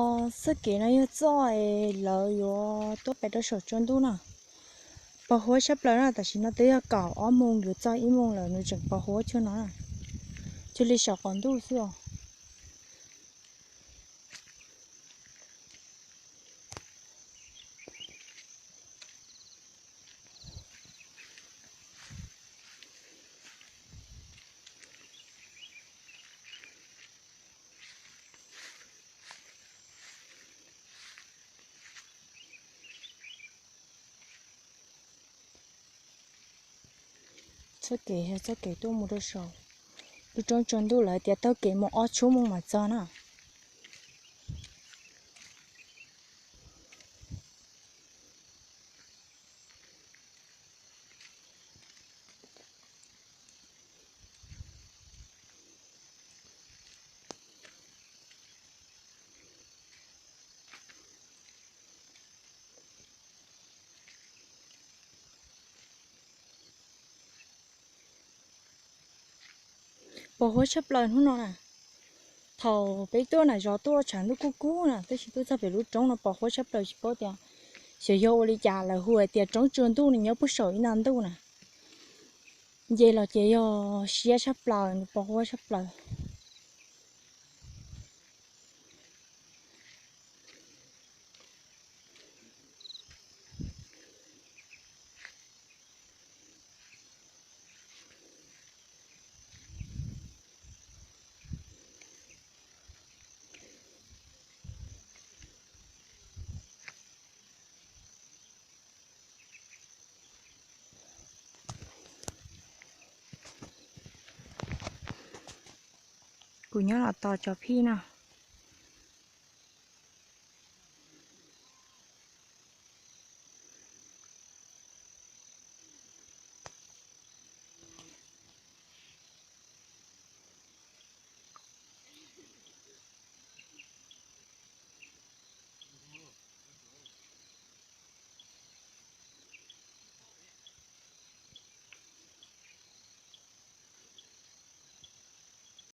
Txoj kev no yog txoj es lawv yuav tuaj pem rau saum tsua ntuj na. Pos huab tshaj plaws na, tam sim no twb yog kaum ob moos yuav txog ib moos lawm nws tseem pos huab cuag no na. Cuag li saum qaum ntuj xwb os. Txoj kev, txoj kev tuaj mus rau saum lub roob tsua ntuj lawv tias taug kev mus ob tshuab moos mas txog na. Pos huab tshaj plaws hnub no na. Thaum peb tuaj na zov tuaj tshav ntuj kub kub na, tab sis tuaj txog pem lub roob no pos huab tshaj plaws tsis paub tias xyov yog ua li cas lawv hu hais tias roob tsua ntuj nws nyob puag saum ib nta ntuj na. Nce los ces yog siab tshaj plaws, nws pos huab tshaj plaws. Kuv nyob los tos cov phij no.